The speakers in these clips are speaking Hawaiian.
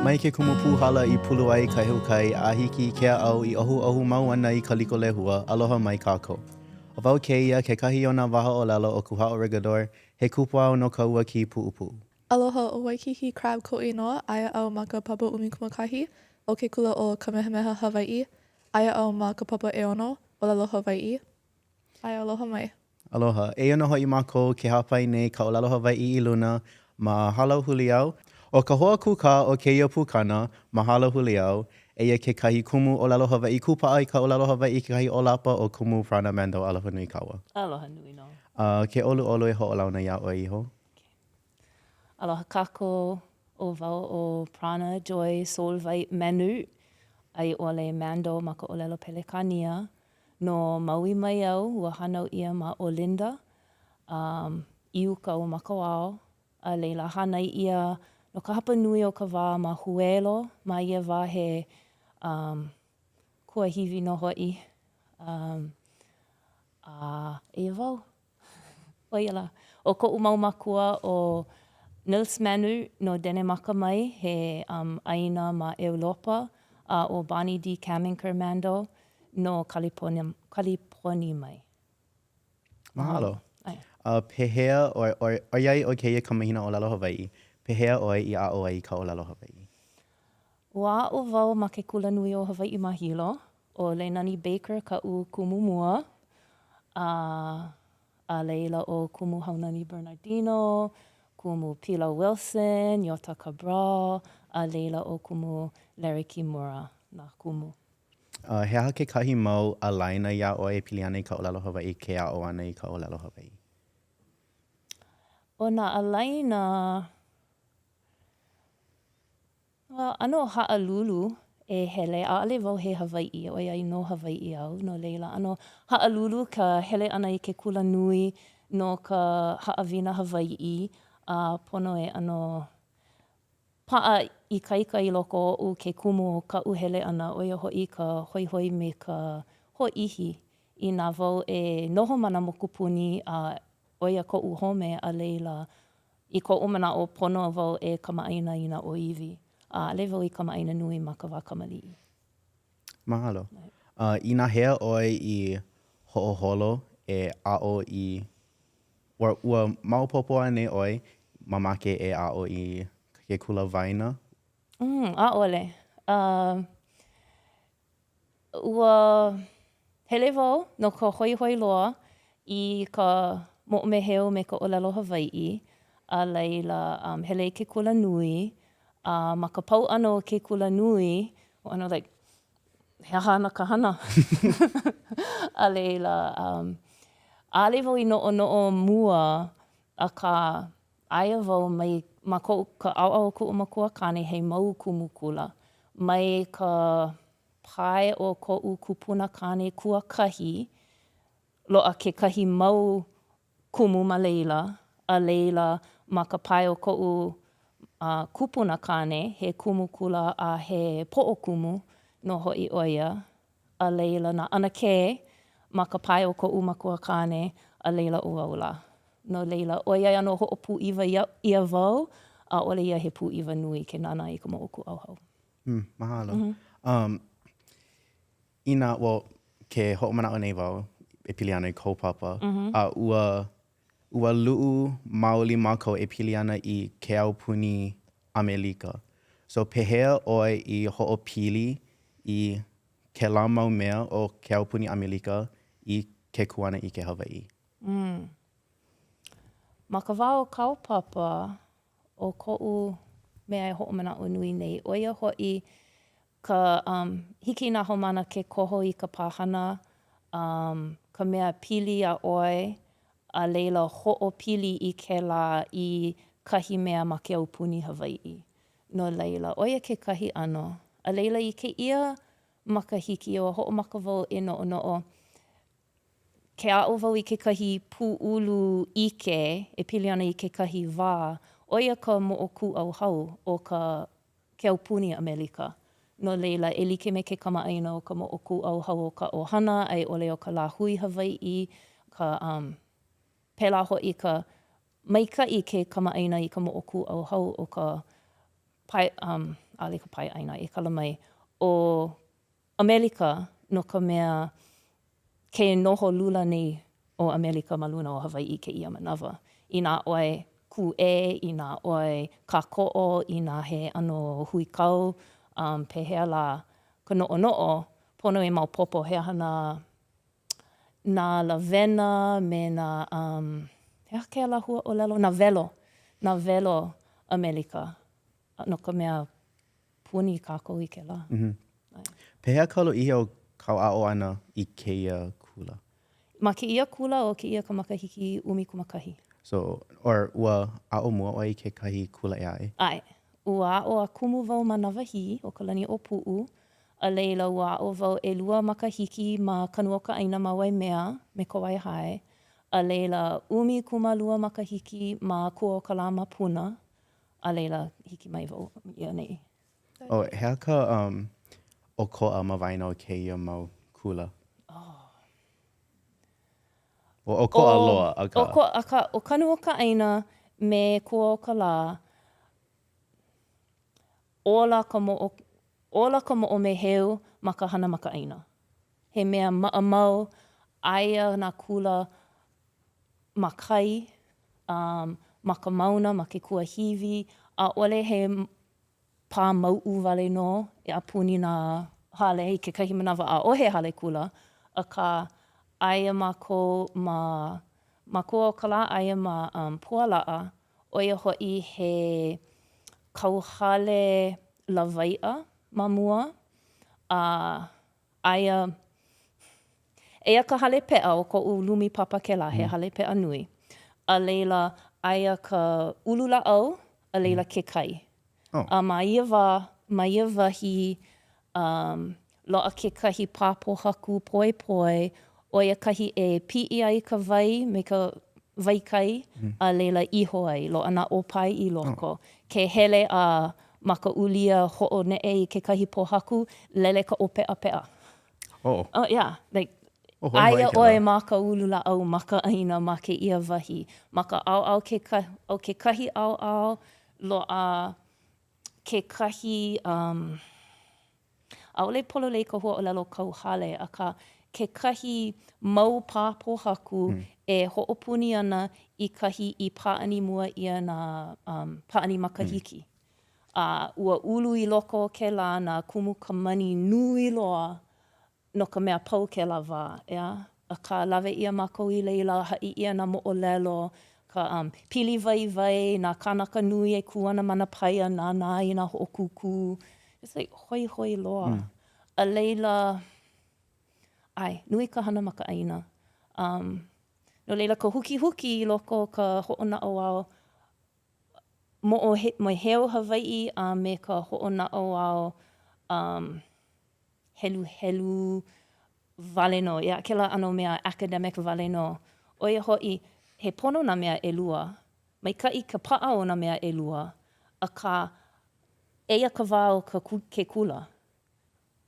Mai ke kumu pūhala i pulu ai ka ʻehukai a hiki i Keaʻau i ʻohuʻohu mau ana i ka liko lehua, aloha mai kākou. ʻO wau kēia, kekahi o nā waha ʻōlelo o Kūhaʻo Rigodor, he kupua au no ka ua Kīpuʻupuʻu. Aloha, ʻo Waikīkī Crabbe koʻu inoa, aia au ma ka papa 11 o ke kula ʻo Kamehameha Hawaiʻi. Aia au ma ka papa ʻeono, ʻōlelo Hawaiʻi. ʻAe, aloha mai. Aloha. Eia nō hoʻi mākou ke hāpai nei ka ʻōlelo Hawaiʻi i luna ma Hālau Huliau. ʻO ka hoa kūkā o kēia pukana ma Hālau Huliau, eia kekahi kumu ʻōlelo Hawaiʻi kūpaʻa i ka ʻōlelo Hawaiʻi kekahi ʻōlapa ʻo Kumu Prana Mandel. Aloha nui kāua. Aloha nui nō. A ke ʻoluʻolu e hoʻolauna iā ʻoe iho. Aloha kākou, ʻo wau ʻo Prana Joy Solveit Manu, a i ʻole Mandel ma ka ʻōlelo Pelekānia. No Maui mai au, ua hānau ʻia ma Olinda, um, i uka o Makawao, a laila hānai ʻia no ka hapa nui o ka wā ma Huelo, ma ia wā he um, kuahiwi nō hoʻi. Um, a eia wau. ʻO ia lā. ʻO koʻu mau mākua ʻo Nils Manu no Denemaka mai, he um, ʻāina ma ʻEulopa, a ʻo Bonnie D. Kaminker Mandel no Kaliponi, Kaliponi mai. Mahalo. ʻAe. A pehea ʻoe, ʻoe, ʻoiai ʻo kēia ka mahina ʻōlelo Hawaiʻi, pehea ʻoe i aʻo ai i ka ʻōlelo Hawaiʻi? Ua aʻo wau ma ke Kulanui o Hawaiʻi ma Hilo. ʻO Leinani Baker kaʻu kumu mua, a a laila ʻo Kumu Haunani Bernardino, Kumu Pila Wilson, Iota Cabral, a laila ʻo Kumu Larry Kimura nā kumu. A he aha kekahi mau ālaina iā ʻoe e pili ana i ka ʻōlelo Hawaiʻi ke aʻo ʻana i ka ʻōlelo Hawaiʻi? ʻO nā ālaina, Ua ʻano haʻalulu e hele, ʻaʻole wau he Hawaiʻi, ʻoiai no Hawaiʻi au, no laila, ʻano haʻalulu ka hele ʻana i ke kula nui no ka haʻawina Hawaiʻi, a pono e ʻano paʻa ikaika i loko oʻu ke kumu o kaʻu hele ʻana, ʻo ia hoʻi ka hoihoi me ka hōʻihi inā wau e noho ma nā mokupuni a ʻo ia koʻu home, a laila, I koʻu manaʻo, pono wau e kamaʻāina i nā ʻōiwi, a ʻaʻole wau i kamaʻāina nui ma ka wā kamaliʻi. Mahalo. Uh, inahea ʻoe i hoʻoholo e aʻo i, or ua maopopo anei ʻoe mamake e aʻo i ke kula waena? Mm, ʻaʻole. Uh, Ua hele wau no ka hoihoi loa i ka moʻomeheu me ka ʻōlelo Hawaiʻi, a laila um, hele i ke kula nui, a ma ka pau ʻana o ke kula nui, ua ʻano like, he aha ana ka hana? A laila, um, ʻaʻole wau i noʻonoʻo mua, akā, aia wau mai ma koʻu, ka ʻaoʻao o kuʻu makuakāne he mau kumu kula. Mai ka pae o koʻu kupuna kāne kuakahi, loaʻa kekahi mau kumu ma laila, a laila ma ka pae o koʻu kupuna kāne, he kumu kula a he poʻokumu nō hoʻi ʻo ia, a laila nā ʻanakē ma ka pae o koʻu makuakāne, a laila ʻo wau lā. No laila, ʻoiai ʻano hoʻopūʻiwa ʻia wau, ʻaʻole ia he pūʻiwa nui ke nānā i ka moʻokūʻauhau. Mm, mahalo. Mm -hmm. Um, inā, well, ke hoʻomanaʻo nei wau e pili ana i kou papa, mm -hmm. a ua, ua luʻu maoli mākou e pili ana i ke aupuni ʻAmelika. So, pehea ʻoe i hoʻopili i kēlā mau mea o ke aupuni ʻAmelika i ke kuanaʻike Hawaiʻi? Mm. Ma ka wā o kāu papa, ʻo koʻu mea e hoʻomanaʻo nui nei, ʻo ia hoʻi ka um, hiki i nā haumāna ke koho i ka pāhana, um, ka mea pili iā ʻoe, a laila hoʻopili i kēlā i kahi mea ma ke aupuni Hawaiʻi. No laila, ʻo ia kekahi ʻano. A laila, i kēia makahiki, ua hoʻomaka wau e noʻonoʻo, ke aʻo wau i kekahi pūʻulu ʻike e pili ana i kekahi wā, ʻo ia ka moʻokūʻauhau o ka ke aupuni ʻAmelika. No laila, e like me ke kamaʻāina o ka moʻokūʻauhau o ka ʻohana a i ʻole o ka lāhui Hawaiʻi, ka um, pēlā hoʻi ka maikaʻi ke kamaʻāina i ka moʻokūʻauhau o ka pae, um, ʻaʻole ka pae ʻāina e kala mai, ʻo ʻAmelika, no ka mea, ke noho lula nei ʻo ʻAmelika ma luna o Hawaiʻi kēia manawa. Inā ʻoe kūʻē, inā ʻoe kākoʻo, inā he ʻano huikau, um, pehea lā ka noʻonoʻo, pono e maopopo he aha nā, nā lawena me nā, um, he aha kēlā huaʻōlelo, nā welo, nā welo ʻAmelika, no ka mea, puni kākou i kēlā. Pehea ka lōʻihi o kāu aʻo ʻana i kēia kula? Ma kēia kula ʻo kēia ka makahiki 11. So, or ua aʻo mua ʻoe i kekahi kula ʻē aʻe? ʻAe. Ua aʻo a kumu wau ma Nāwahī o Kalaniʻōpuʻu, a laila ua aʻo wau ʻelua makahiki ma Kanu o ka ʻAina ma Waimea me Kawaiahae, a laila 12 makahiki ma Kua o ka Lā ma Puna, A laila, hiki mai wau i ʻaneʻi. Oh, he aha ka um, ʻokoʻa ma waena o kēia mau kula? Oh. Well, ʻokoʻa loa, akā. ʻOkoʻa, akā, ʻo Kanu o ka ʻAina me Kua o ka Lā, ola ka moʻo, ola ka moʻomeheu ma ka hana ma ka ʻāina. He mea maʻamau, aia nā kula ma kai, um, ma ka mauna, ma ke kuahiwi, ʻaʻole he pā mauʻu wale nō a puni nā hale i kekahi manawa ʻaʻohe hale kula, akā aia mākou ma ma Kua o ka Lā aia ma um, Pualaʻa, ʻo ia hoʻi he kauhale lawaiʻa ma mua, a Aia, eia ka hale peʻa ʻo koʻu lumi papa kēlā, he hale peʻa nui. A laila, aia ka ulu lāʻau, a laila ke kai. Oh. A ma ia wā, ma ia wahi, um, loaʻa kekahi pā pōhaku poepoe, ʻo ia kahi e piʻi ai ka wai me ka wai kai, a laila iho ai, loaʻa nā ʻōpae i loko. Oh. Ke hele a ma ka ulia hoʻoneʻe i kekahi pōhaku, lele ka ʻōpeʻapeʻa. Oh. Oh, yeah. Like, oh, hoihoi aia kēlā. ʻoe ma ka ulu lāʻau, ma ka ʻāina, ma kēia wahi. Ma ka ʻaoʻao keka, ʻo kekahi ʻaoʻao, loaʻa kekahi, um, ʻAʻole pololei ka huaʻōlelo kauhale, akā, kekahi mau pā pōhaku e hoʻopuni ana i kahi i pāʻani mua ʻia nā um, pāʻani makahiki. A ua ulu i loko o kēlā nā kumu kamani nui loa no ka mea pau kēlā wā, ʻeā? Akā, lawe ʻia mākou i laila, haʻi ʻia nā moʻolelo, ka um, pili waiwai, nā kānaka nui e kū ana ma nā paia, nānā i nā hoʻokūkū. It's like, hoihoi loa. Mm. A laila, ʻae, nui ka hana ma ka ʻāina. Um, no laila, ka hukihuki i loko o ka hoʻonaʻauao moʻomeheu Hawaiʻi a me ka hoʻonaʻauao um, heluhelu wale nō, yeah, kēlā ʻano mea academic wale nō. ʻO ia hoʻi, he pono nā mea ʻelua. Maikaʻi ka paʻa o nā mea ʻelua, akā, eia ka wā o ka ke kula.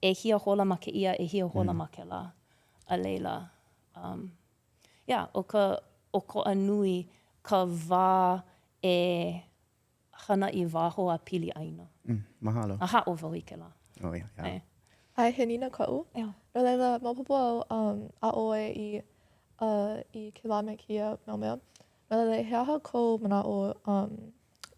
ʻEhia hola ma kēia, ʻehia hola ma kēlā. A laila, um, yeah, ʻo ka ʻokoʻa nui ka wā e hana i waho a pili ʻāina. Mm, mahalo. A haʻo wau i kēlā. Oh, yeah, yeah. ʻAe. ʻAe, he nīnau kaʻu. Yeah. No laila, maopopo au, um, aʻo ʻoe i, uh, i kēlā me kēia mau mea. No laila, he aha kou manaʻo, um,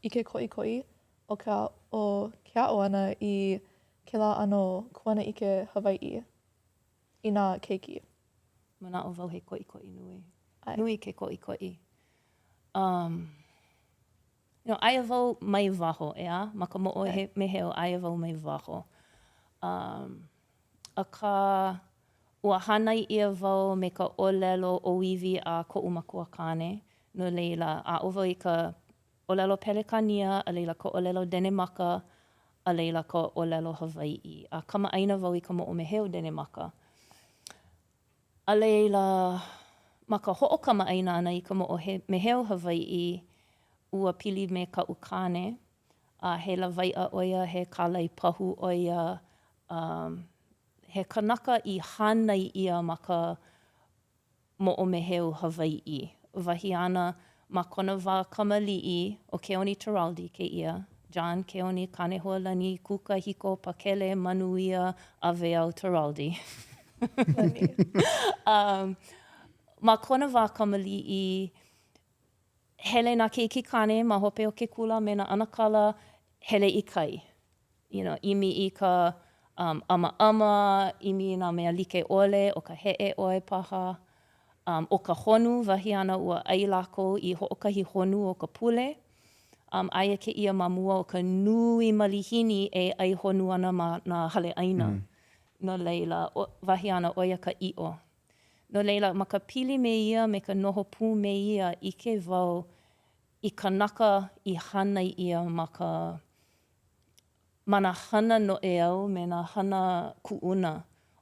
i ke koʻikoʻi o ke, o ke aʻo ʻana i kēlā ʻano kuanaʻike Hawaiʻi i nā keiki? Manaʻo wau he koʻikoʻi nui. ʻAe. Nui ke koʻikoʻi. Um, you know, aia wau mai waho, ʻeā? Ma ka moʻomeheu, aia wau mai waho. Um, akā, ua hānai ʻia wau me ka ʻōlelo ʻōiwi a koʻu makuakāne, no laila, aʻo wau i ka ʻōlelo Pelekānia, a laila ka ʻōlelo Denemaka, a laila ka ʻōlelo Hawaiʻi. A kamaʻāina wau i ka moʻomeheu Denemaka. A laila, ma ka hoʻokamaʻāina ʻana i ka moʻomeheu Hawaiʻi, ua pili me kaʻu kāne, a he lawaiʻa ʻo ia, he kālai pahu ʻo ia, um, he kanaka i hānai ʻia ma ka moʻomeheu Hawaiʻi. Wahi āna, ma kona wā kamaliʻi, ʻo Keoni Turalde kēia. John Keoni Kanehoalani Kukahiko Pakele Manuia Aweau Turalde. Nani. Um, ma kona wā kamaliʻi, hele nā keiki kāne ma hope o ke kula me nā ʻanakala, hele i kai. You know, ʻimi i ka um, ʻamaʻama, ʻimi i nā mea like ʻole, ʻo ka heʻe ʻoe paha. Um, ʻo ka honu, wahi āna, ua ʻai lākou i hoʻokahi honu o ka pule. Um, aia kēia ma mua o ka nui malihini e ʻai honu ana ma nā hale ʻaina. Mm. No laila, ʻo, wahi āna, ʻo ia ka ʻiʻo. No laila, ma ka pili me ia, me ka noho pū me ia, ʻike wau i kanaka i hānai ʻia ma ka ma nā hana noʻeau me nā hana kuʻuna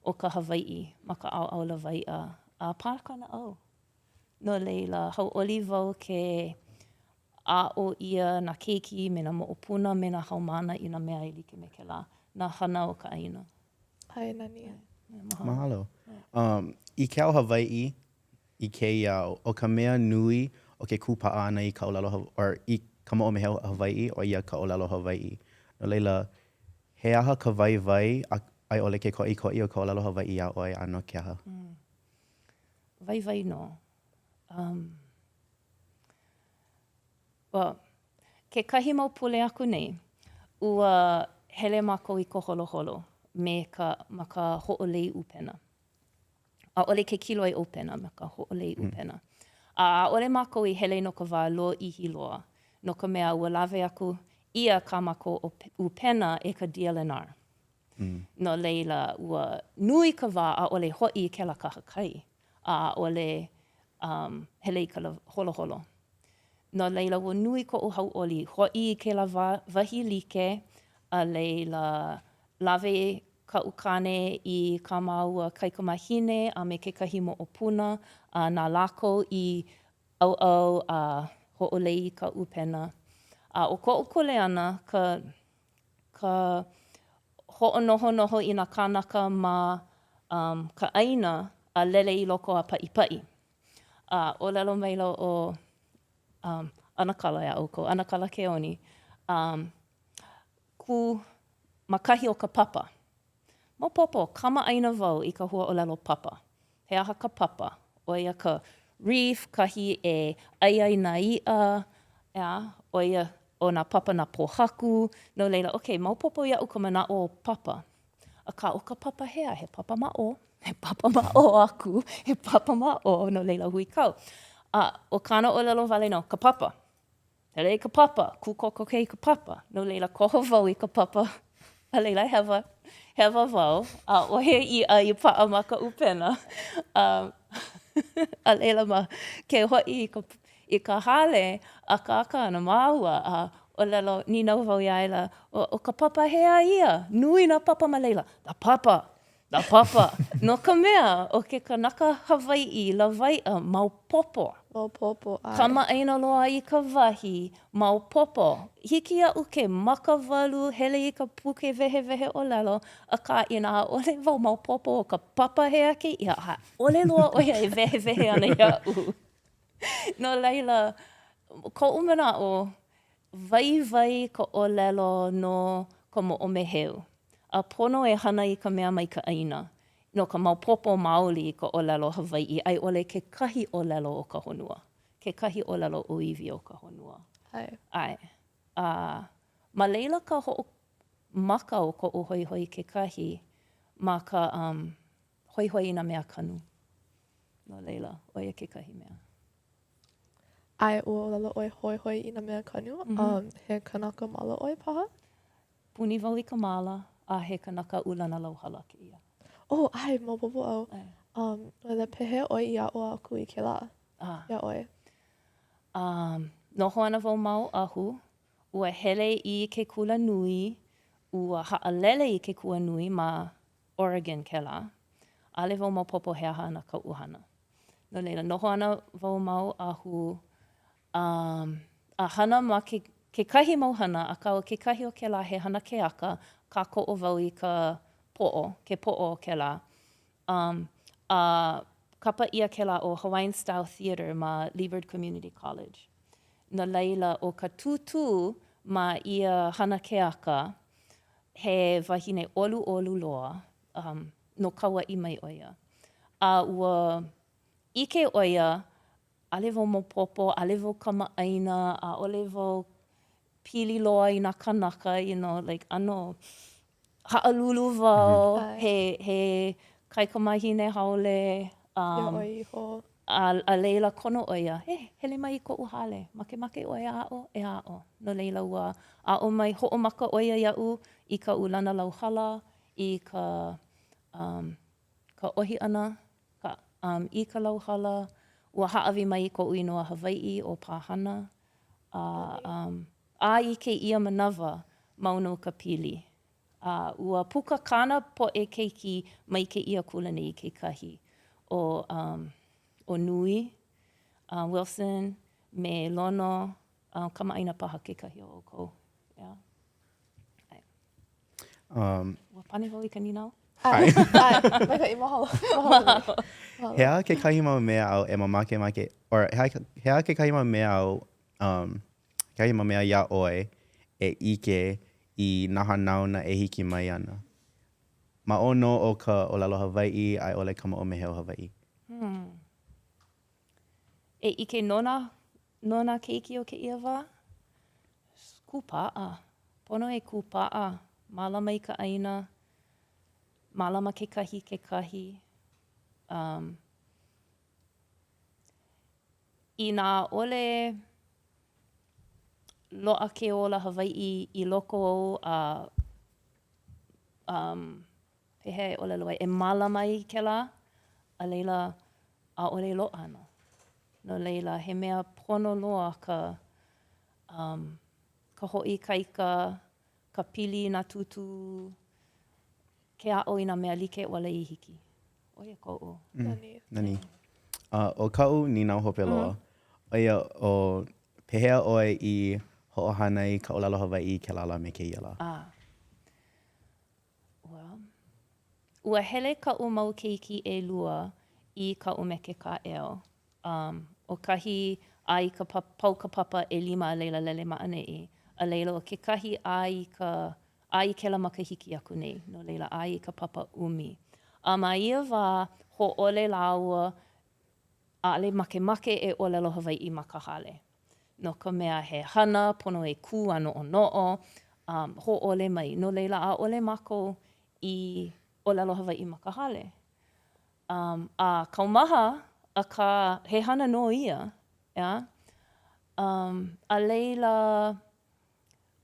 o ka Hawaiʻi ma ka ʻaoʻao lawaiʻa a pā ka naʻau. No laila, hauʻoli wau ke aʻo ʻia nā keiki me nā moʻopuna me nā haumāna i nā mea e like me kēlā, nā hana o ka ʻāina. ʻAe, nani. Mahalo. Um, i ke ao Hawaiʻi, i kēia au, ʻo ka mea nui o ke kūpaʻa ʻana i ka ʻōlelo or i ka moʻomeheu Hawaiʻi, ʻo ia ka ʻōlelo Hawaiʻi. No laila, he aha ka waiwai a i ʻole ke koʻikoʻi o ka ʻōlelo Hawaiʻi iā ʻoe a no ke aha? Mm. Waiwai nō. Um, well, kekahi mau pule aku nei, ua hele mākou i ka holoholo me ka, ma ka hoʻolei ʻupena. ʻAʻole ke kiloi ʻupena ma ka hoʻolei ʻupena. A ʻaʻole mākou i hele no ka wā lōʻihi loa, no ka mea, ua lawe aku ʻia kā mākou ʻupena e ka DLNR. No laila, ua nui ka wā ʻaʻole hoʻi i kēlā kahakai, a ʻaʻole um, hele i ka holoholo. No laila, ua nui koʻu hauʻoli hoʻi i kēlā wahi like, a laila, lawe kaʻu kāne i kā māua kaikamahine a me kekahi moʻopuna, a na lākou i ʻauʻau a hoʻolei i ka ʻupena. A ʻo koʻu kuleana ka, ka hoʻonohonoho i nā kānaka ma um, ka ʻāina a lele i loko a paʻipaʻi. A ʻōlelo maila ʻo um, ʻAnakala iā ʻoukou, ʻAnakala Keoni, um, kū ma kahi o ka papa. Maopopo, kamaʻāina wau i ka huaʻōlelo papa. He aha ka papa? ʻO ia ka reef, kahi e ʻai ai nā iʻa, ʻeā, ʻo ia, ʻo nā papa nā pōhaku. No laila, okay, maopopo iaʻu ka manaʻo o papa. Akā, ʻo ka papa hea? He papa ma ʻō, he papa ma ʻō aku, he papa ma ʻō, no laila huikau. A ʻo kāna ʻōlelo wale nō, ka papa. Hele i ka papa, kū kokoke i ka papa. No laila, koho wau i ka papa, a laila hewa, hewa wau, ʻaʻohe iʻa i paʻa ma ka ʻupena. Um, a laila ma ke hoʻi i ka, i ka hale, akāka ana māua, a ʻōlelo, nīnau wau iā ia, ʻo ka papa hea ia? Nui nā papa ma laila. Nā papa! Nā papa. No ka mea, ʻo ke kanaka Hawaiʻi lawaiʻa maopopo. Maopopo, ʻae. Kamaʻāina loa i ka wahi, maopopo. Hiki iaʻu ke makawalu, hele i ka puke wehewehe ʻōlelo, akā inā ʻaʻole wau maopopo ʻo ka papa hea kēia, ʻaʻole loa ʻo ia e wehewehe ana iaʻu. No laila, koʻu manaʻo, Waiwai ka ʻōlelo no ka moʻomeheu, a pono e hana i ka mea mai ka ʻāina, no ka maopopo maoli i ka ʻōlelo Hawaiʻi a i ʻole kekahi ʻōlelo o ka honua, kekahi ʻōlelo ʻōiwi o ka honua. ʻAe. ʻAe. A ma laila ka hoʻomaka o koʻu hoihoi kekahi ma ka um, hoihoi i nā mea kanu. No laila, ʻo ia kekahi mea. ʻAe, ua ʻōlelo ʻoe hoihoi i nā mea kanu. Mm -hmm. um, he kanaka māla ʻoe paha? Puni wau i ka māla, a he kanaka ulana lauhala kēia. Oh, ʻae, maopopo au. Um, laila, pehea ʻoe i aʻo aku i kēlā ah. iā ʻoe? Um, noho ana wau ma Oʻahu. Ua hele i ke kula nui, ua haʻalele i ke kula nui ma Oregon kēlā. ʻAʻole wau maopopo he aha ana kaʻu hana. No laila, noho ana wau ma Oʻahu, um, a hana ma ke, kekahi mau hana, akā ʻo kekahi o kēlā he hana keaka, kākoʻo wau i ka poʻo, ke poʻo o kēlā. Um, a kapa ʻia kēlā ʻo Hawaiian Style Theater ma Leeward Community College. No laila, ʻo ka tūtū. ma ia hana keaka, he wahine ʻoluʻolu loa, um, no Kauaʻi mai ʻo ia. A ua ʻike ʻo ia, ʻaʻole wau maopopo, ʻaʻole wau kamaʻāina, ʻaʻole wau pili loa i nā kānaka, you know, like, ʻano haʻalulu wau, he, he kaikamahine haole, um, Iā ʻoe iho. A, a laila kono ʻo ia, e, hele mai i koʻu hale, makemake ʻoe e aʻo, e aʻo. No laila, ua aʻo mai, hoʻomaka ʻo ia iaʻu i ka ulana lauhala, i ka, um, ka ʻohi ʻana, ka, um, i ka lauhala, ua hāʻawi mai i koʻu inoa Hawaiʻi ʻo Pāhana, a, um, a i kēia manawa, mau nō ka pili. A ua puka kāna poʻe keiki mai kēia kula nei kekahi, ʻo, um, ʻo Nui, uh, Wilson, me Lono, uh, kamaʻāina paha kekahi o ʻoukou. Yeah. ʻAe. Um, ua pane wau i ka nīnau? ʻAe. ʻAe. Maikaʻi, mahalo. Mahalo. Mahalo. He aha kekahi mau mea āu e makemake, or he aha, he aha kekahi mau mea āu, um, kekahi mau mea iā ʻoe e ʻike i nā hanauna e hiki mai ana? Ma o nō o ka ʻōlelo Hawaiʻi a i ʻole ka moʻomeheu Hawaiʻi. Hmm. E ʻike no nā, no nā keiki o kēia wā? Kūpaʻa. Pono e kūpaʻa. Mālama i ka ʻāina. Mālama kekahi i kekahi. Um, Inā ʻaʻole loaʻa ke ola Hawaiʻi i loko ou a um, pehea e ʻōlelo ai, e mālama i kēlā, a laila, ʻaʻole loaʻa nō. No laila, he mea pono loa ka, um, ka hoʻoikaika, ka pili i nā tūtū, ke aʻo i nā mea like ʻole i hiki. ʻO ia koʻu. Mm. Nani. Nani. Uh, ʻo kaʻu nīnau hope loa, mm -hmm. ʻo ia ʻo pehea ʻoe i hoʻohana i ka ʻōlelo Hawaiʻi i kēlā lā me kēia lā? Ah. Well, ua hele kaʻu mau keiki ʻelua i ka ʻumeke kāʻeo. Um, ʻo kahi a i ka pau ka papa ʻelima a laila lele ma ʻaneʻi. A laila ʻo kekahi a i ka a i kēlā makahiki aku nei, no laila a i ka papa ʻumi. A ma ia wā, hōʻole lāua, ʻaʻole makemake e ʻōlelo Hawaiʻi ma ka hale. No ka mea, he hana pono e kū a noʻonoʻo, um, hōʻole mai. No laila, ʻaʻole mākou i ʻōlelo Hawaiʻi ma ka hale. Um, a kaumaha, akā, he hana nō ia, ʻeā? Um, a laila,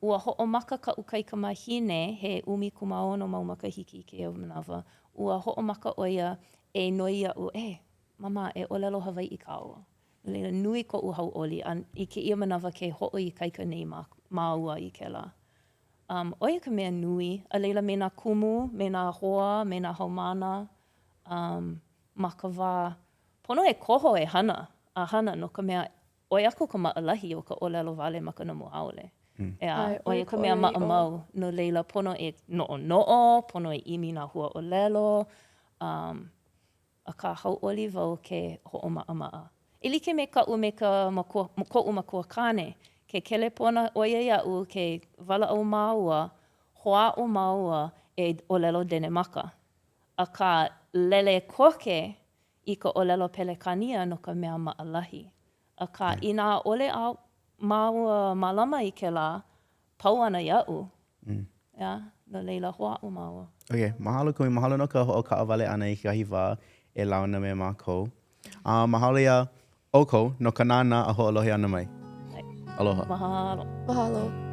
ua hoʻomaka kaʻu kaikamahine, he 16 mau makahiki i kēia manawa, ua hoʻomaka ʻo ia e noi iaʻu, e, Mama, e ʻōlelo Hawaiʻi kāua. No laila, nui koʻu hauʻoli, a i kēia manawa ke hoʻoikaika nei māua i kēlā. Um, ʻo ia ka mea nui, a laila me nā kumu, me nā hoa, me nā haumāna, um, ma ka wā pono e koho e hana, a hana no ka mea, ʻoi aku ka maʻalahi o ka ʻōlelo wale ma ka namu haole. Mm. ʻEā, ʻo ia ka mea maʻamau, no laila pono e noʻonoʻo, pono e ʻimi nā huaʻōlelo, um, akā hauʻoli wau ke hoʻomaʻamaʻa. E like me kaʻu me ka makua, koʻu makua kāne, ke kelepona ʻo ia iaʻu ke walaʻau māua, hoʻāʻo māua e ʻōlelo Denemaka. Akā, lele koke i ka ʻōlelo Pelekānia no ka mea maʻalahi. Akā, inā ʻaʻole māua mālama i kēlā, pau ana iaʻu. ʻEā, no laila, hoʻāʻo māua. Ok, mahalo Kumi, mahalo no ka hoʻokaʻawale ʻana i kekahi wā e launa me mākou. A mahalo iā ʻoukou no ka nānā a hoʻolohe ʻana mai. ʻAe. Aloha. Mahalo. Mahalo.